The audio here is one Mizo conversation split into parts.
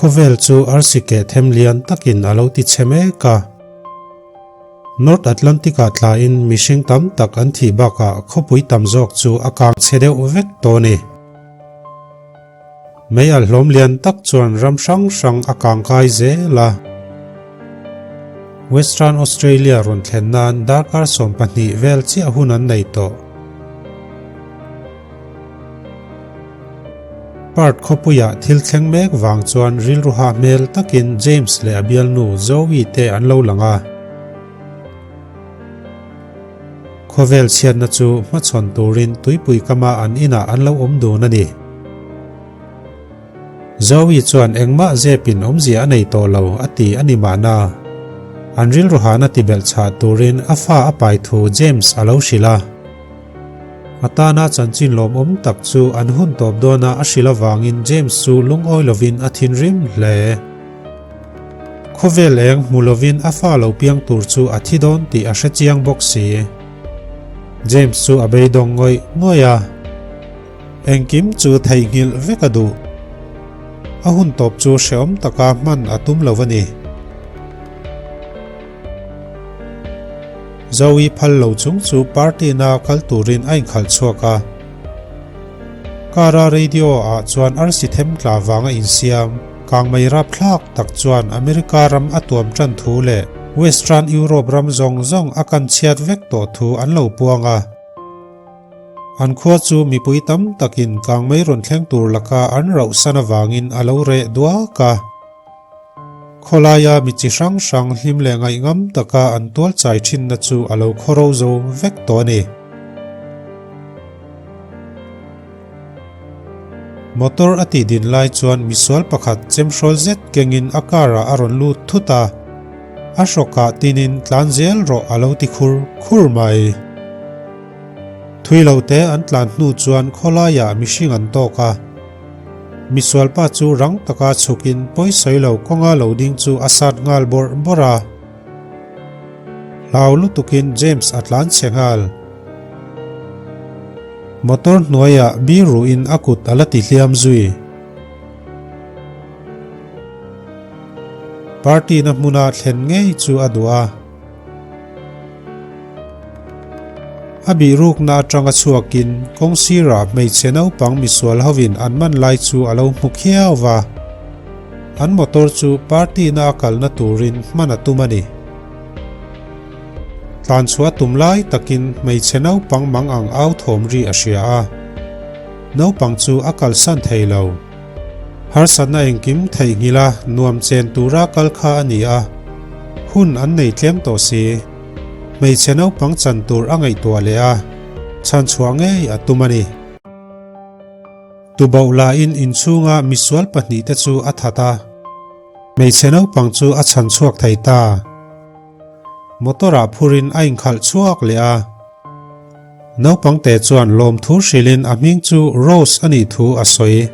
Khawvel chu arsi keh them lian takin a lo ti chhe mek a. North Atlantic-ah tlain mihring tam tak an thih bakah khawpui tam zawk chu a kang chhe deuh vek tawh a ni. Mei alh hlawm lian tak chuan ram hrang hrang a kang kai zel a. Western Australia rawn thlen nan darkar 12 vel chiah hun an nei tawh. Perth khawpuiah thil thleng mek vang chuan rilru hah hmel takin James leh a bialnu Zoe te an lo lang a. Khawvel chhiatna chu hmachhawn turin tuipui kama an inah an lo awm dun a ni. Zoe chuan engmah zepin awmzia a nei tawh lo a ti a ni mahna. An rilru hahna tibelh chhah turin a fa a pai thu James a lo hrilh a. A tana chanchin lawmawm tak chu an hun tawp dawna a hrilh avangin James chu lungawi lovin a thinrim hle. Khawvel eng hmu lovin a fa lo piang tur chu a thi dawn tih a hre chiang bawk si. James chu a beidawng ngawih ngawih a. Engkim chu theihnghilh vek a duh. A hun tawp chu hrehawm taka hman a tum lo a ni. Zoe phal lo chung chu party na kal turin a inkhalh chhuak a. Car a radio ah chuan arsi them tla vanga insiam kangmei rapthlak tak chuan America ram a tuam tan thu leh Western Europe ram zawng zawng a kan chhiat vek tawh thu an lo puang a. An khua chu mipui tam takin kangmei rawn thleng tur laka an rauh san avangin a lo reh duak a. Khawlaia mi chi hrang hrang hlim leh ngaihngam taka an tual chai thinna chu a lo khawro zo vek tawh a ni. Motor a tih din lai chuan misual pakhat chemhrawl zet kengin a car ah a rawn lut thut a, a hrawkah tinin tlan zel rawh a lo ti khur khur mai. Thui lo te an tlan hnu chuan khawlaiah mihring an tawk a. Misual pa chu rang taka chhukin pawisawi lo kawnga lo ding chu a sat nghal bawrh bawrh a. Hlau lutukin James a tlan chhe nghal. Motor hnuaiah bir ruhin a kut a la ti hliam zui. Party na hmuna thlen ngei chu a duh a. A bihrukna atanga chhuakin kawng sirah hmeichhe naupang misual hovin an man lai chu a lo hmu khiau va. An motor chu party na a kalna turin hman a tum a ni. Tlan chhuah tum lai takin hmeichhe naupang mang ang au thawm ri a hria a. Naupang chu a kalsan thei lo. Harsatna engkim theihnghilh a nuam chen tura kal kha a ni a, hun an nei tlem tawh si. Hmeichhe naupang chan tur a ngaihtuah leh a, chhan chhuah ngei a tum a ni. Tubauh lahin inchhunga misual pahnihte chu a that a, hmeichhe naupang chu a chhan chhuak thei ta. Motor-ah phurin a inkhalh chhuak leh a. Naupang te chuan lawmthu hrilhin a hming chu Rose a nih thu a sawi.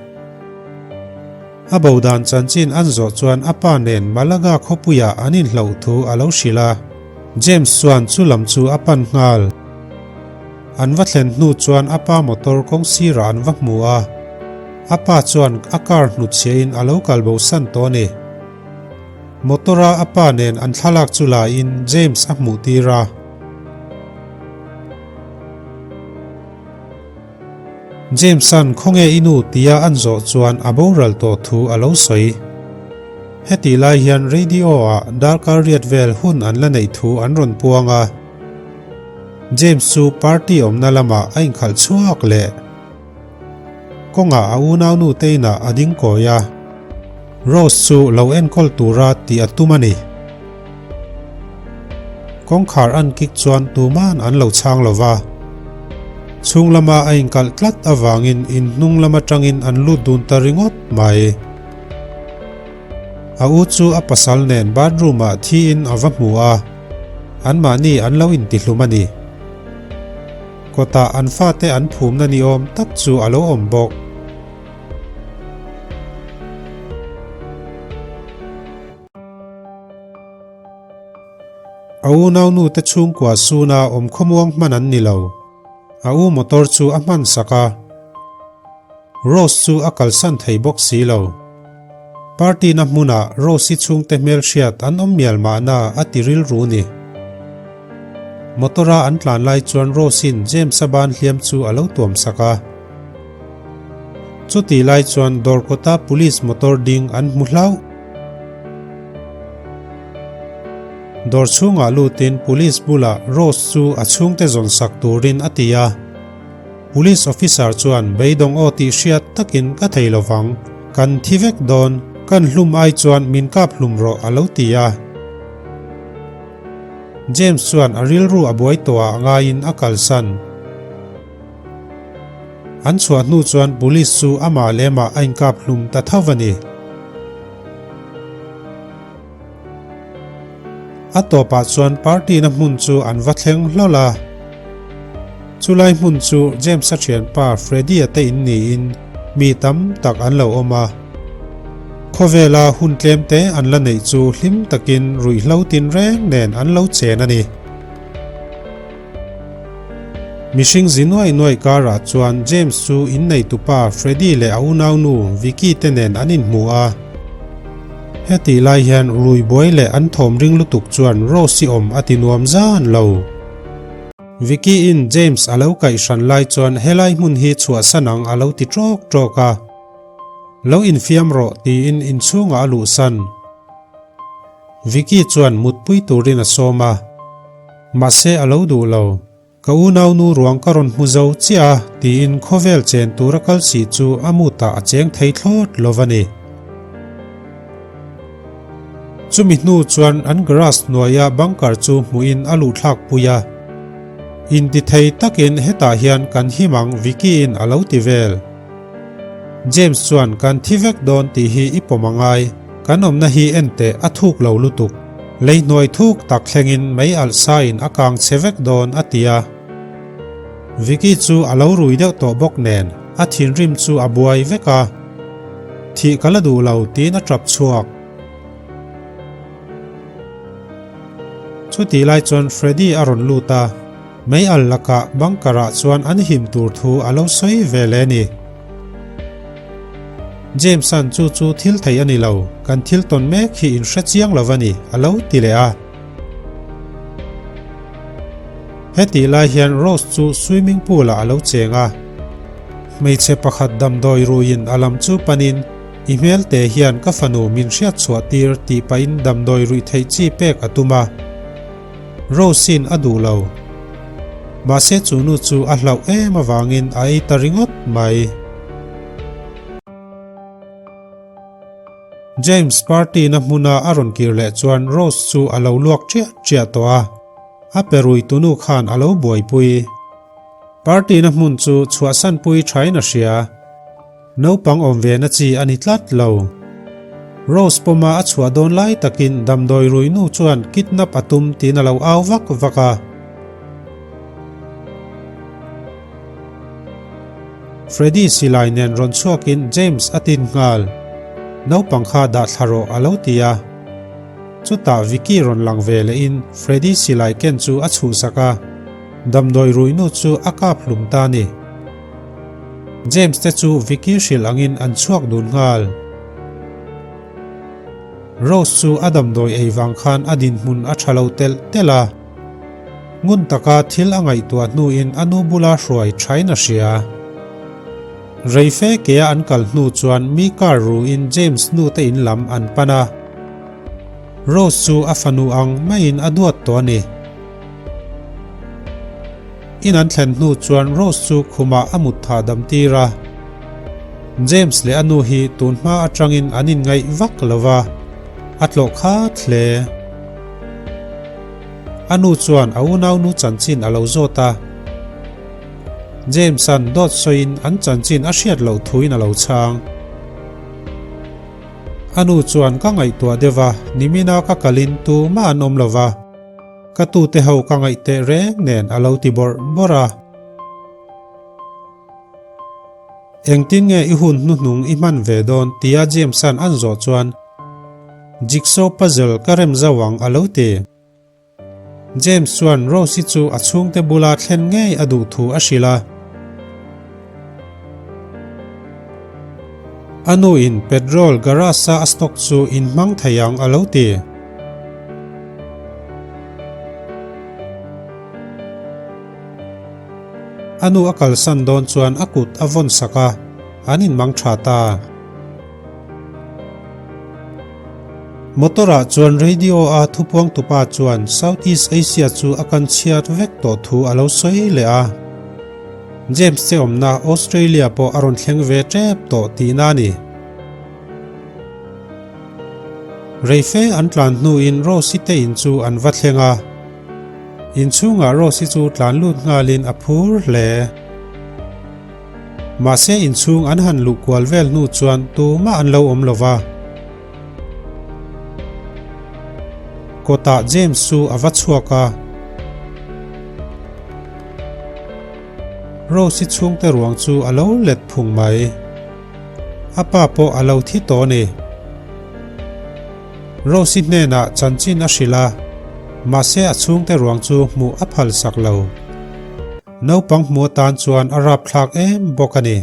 A bo dan chanchin an zawh chuan a pa nen Malaga khawpuiah an inhloh thu a lo hrilh a, James chuan chu lam chu a pan nghal. An va thlen hnu chuan a pa motor kawng sirah an va hmu a, a pa chuan a car hnutchhiahin a lo kal bosan tawh a ni. Motor-a a pa nen an thlalak chu laiin James a hmuh tir a. James-a'n khawnge i nu tia an zawh chuan a boral tawh thu a lo sawi. Hetih lai hian radio-ah darkar riat vel hun an la neih thu an rawn puang a. James chu party awmna lamah a inkhalh chhuak leh. Kawngah a unaunu te inah a ding kawi a, Rose chu lo enkawl tura tih a tum a ni. Kawngkhar an kik chuan tuman an lo chhang lo va. Chhung lama a inkalh tlat avangin in hnung lam atangin an lut dun ta ringawt mai. A u chu a pasal nen bathroom ah thiin a va hmu a, anmahni an lo intihlum a ni. Kawtah an fate an phumna ni awm tak chu a lo awm bawk. A unaunu te chhungkua suna awm khawmuang hman an ni lo. A u motor chu a hman sak a. Rose chu a kalsan thei bawk si lo. Party na hmunah Rose-i chhungte hmelhriat an awm mial mahna a ti rilru ni. Motor-a an tlan lai chuan Rose-in James-a ban hliam chu a lo tuam sak a. Chutih lai chuan dawr kawta police motor ding an hmu hlauh. Dawr chhungah lutin police bulah Rose chu a chhungte zawn sak turin a ti a. Police officer chuan beidawng aw tih hriat takin ka thei lovang, kan thi vek dawn, kan hlum ai chuan min kap hlum rawh a lo ti a. James chuan a rilru a buai tawh ah ngaiin a kalsan. An chhuah hnu chuan police chu amah leh amah a inkap hlum ta tho a ni. A tawpah chuan party na hmun chu an va thleng hlawl a. Chulai hmun chu James-a thianpa Freddy-a te in niin mi tam tak an lo awm a. Khawvela hun tlem te an la neih chu hlim takin ruihhlo tinreng nen an lo chen a ni. Mihring zi nuaih nuaih karah chuan James chu inneitupa Freddy leh a unaunu Vicky te nen an inhmu a. Hetih lai hian rui buai leh an thawm ring lutuk chuan Rose-i awm a ti nuam zan lo. Vicky-in James a lo kaih hran lai chuan helai hmun hi chhuahsan ang a lo ti ṭawk ṭawk a. Lo infiam rawh tiin inchhungah a luhsan. Vicky chuan mutpui turin a sawm a. Mahse a lo duh lo. Ka unaunu ruang ka rawn hmu zo chiah a tiin khawvel chen tura kal si chu a mutah a cheng thei thlawt lo va ni. Chumi hnu chuan an garage hnuaia bunker chu hmuhin a luhthlak pui a. Intithei takin hetah hian kan him ang Vicky-in a lo ti vel. James chuan kan thi vek dawn tih hi i pawm a ngai, kan awmna hi en teh a thuk lo lutuk. Lei hnuai thuk tak thlengin mei alh sain a kang chhe vek dawn a ti a. Vicky chu a lo rui deuh tawh bawk nen a thinrim chu a buai vek a. Thih ka la duh lo tiin a tap chhuak. Chutih lai chuan Freddy a rawn lut a. Mei al lakah bunker ah chuan an him tur thu a lo sawi ve leh ni. James-a'n chu chu thil thei a ni lo, kan thil tawn mek hi in hre chiang lo a ni, a lo ti leh a. Hetih lai hian Rose chu swimming pool ah a lo cheng a. Hmeichhe pakhat damdawi ruiin a lam chu panin, I hmel te hian ka fanu min hriat chhuah tir tih pahin damdawi ruih theih chi pek a tum a. Rose-in a duh lo. Mahse chu nu chu a hlauh em avangin a ei ta ringawt mai. James party-na hmuna a rawn kir leh chuan Rose chu a lo luak chiah chiah tawh a, a pe rui tunu khan a lo buaipui. Party-na hmun chu chhuahsanpui thain a hria. Naupang awm ve na chi a ni tlat lo. Rose pawma a chhuah dawn lai takin damdawi rui nu chuan kidnap a tum tiin a lo au vak vak a. Freddy silai nen rawn chhuakin James a tin nghal. Naupang kha dah thla rawh a lo ti a. Chutah Vicky rawn lang ve lehin Freddy silai ken chu a chhuhsak a. Damdawi rui nu chu a kap hlum ta a ni. James te chu Vicky hrilh angin an chhuak dun nghal. Rose chu a damdawi ei vang khan a dinhmun a tha lo telh telh a. Ngun taka thil a ngaihtuah hnuin a nu bula hruai thain a hria. Rei fe kea an kal hnu chuan mi car ruin James nu te in lam an pan a. Rose chu a fanu ang maiin a duat tawh a ni. In an thlen hnu chuan Rose chu khumah a mut tha dam tir a. James leh a nu hi tun hma atangin an inngaih vak lo va, a tlawh khat hle. A nu chuan a unaunu chanchin a lo zawt a. James-a'n dawt sawiin an chanchin a hriat loh thuin a lo chhang. A nu chuan ka ngaihtuah deuh va, nimina ka kalin tumah an awm lo va. Ka tute ho ka ngaih teh reng nen a lo ti bawrh bawrh a. Engtin nge i hun hnuhnung i hman ve dawn tia James-a'n an zawh chuan Jigsaw puzzle ka rem zauh ang a lo ti. James chuan Rose-i chu a chhungte bula thlen ngei a duh thu a hrilh a. A nu in petrol garage a a stock chu in hmang thei ang a lo ti. A nu a kalsan dawn chuan a kut a vawn sak a, an inmang tha ta. Motor ah chuan radio a thupuang tupa chuan South East Asia chu a kan chhiat vek tawh thu a lo sawi leh a. James te awmna Australia pawh a rawn thleng ve tep tawh tihna a ni. Reife an tlan hnuin Rose-i te in chu an va thleng a. Inchhungah Rose-i chu tlan lut nghalin a phur hle. Mahse inchhung an han luh kual vel hnu chuan tumah an lo awm lo va. Kawtah James chu a va chhuak a. Rose-i chhungte ruang chu a lo let phung mai. A pa pawh a lo thi tawh a ni. Rose-i hnenah chanchin a hrilh a, mahse a chhungte ruang chu hmuh a phal sak lo. Naupang hmu atan chuan a rapthlak em bawk a ni.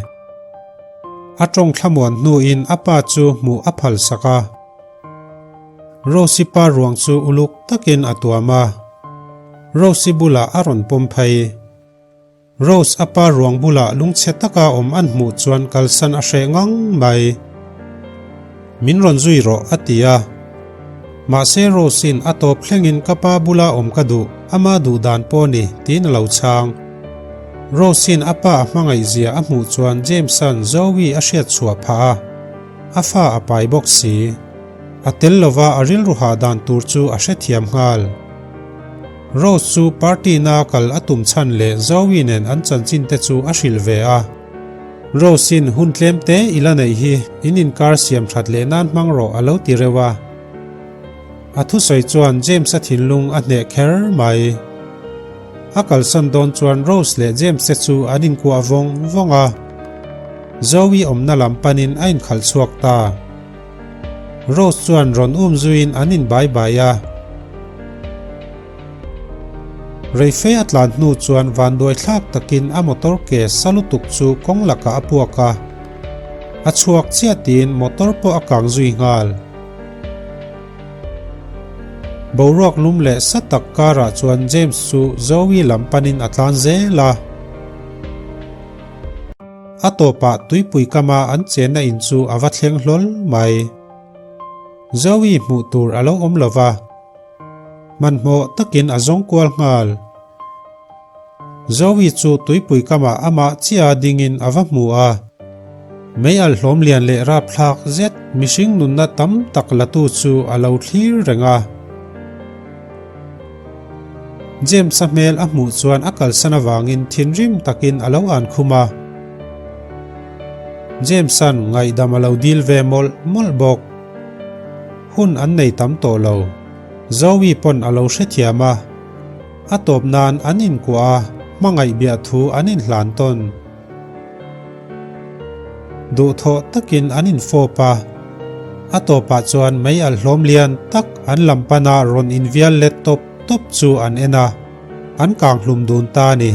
A tawng thlamuan hnuin a pa chu hmuh a phal sak a. Rose-i pa ruang chu uluk takin a tuam a, Rose-i bulah a rawn pawm phei. Rose a pa ruang bulah lungchhe taka awm an hmuh chuan kalsan a hreh ngang mai. Min rawn zui rawh a ti a. Mahse Rose-in a tawp thlengin ka pa bula awm ka duh, ama duh dan pawh ni tiin a lo chhang. Rose-in a pa a hmangaih zia a hmuh chuan James-a'n Zoe a hriat chhuah phah a, a fa a pai bawk si. A tel lova a rilru hah dan tur chu a hrethiam nghal. Rose chu party na kal a tum chhan leh Zoe nen an chanchin te chu a hrilh ve a. Rose in hun tlem te i la neih hi in inkar siam that leh nan hmang rawh a lo ti reuh a. A thusawi chuan James a thinlung a hneh kher mai. A kalsan dawn chuan Rose leh James te chu an inkuah vawng vawng a. Zoe awmna lam panin a inkhalh chhuak ta. Rose chuan rawn um zuiin an in bai bai a. Reife a tlan hnu chuan vanduai thlak takin a motor ke sa lutuk chu kawng lakah a puak a. A chhuak chiah tiin motor pawh a kang zui nghal. Boruak lum leh sa tak karah chuan James chu Zoe lam panin a tlan zel a. A tawpah tuipui kama an chenna in chu a va thleng hlawl mai. Zoe hmuh tur a lo awm lo va, hmanhmawh takin a zawng kual nghal. Zoe chu tuipui kamah amah chiah dingin a va hmu a. Mei alh hlawm lian leh rapthlak zet mihring nunna tam tak latu chu a lo thlir reng a. James-a hmel a hmuh chuan a kalsan avangin thinrim takin a lo an khum a. James-a'n ngaihdam a lo dil ve mawlh mawlh bawk. Hun an nei tam tawh lo. Zoe pawn a lo hrethiam a. A tawp nan an inkuah a, hmangaih biah thu an inhlan tawn. Duhthawh takin an infawp a, a tawpah chuan mei alh hlawm lian tak an lam pana rawn invial let tawp tawp chu an en a, an kang hlum dun ta a ni.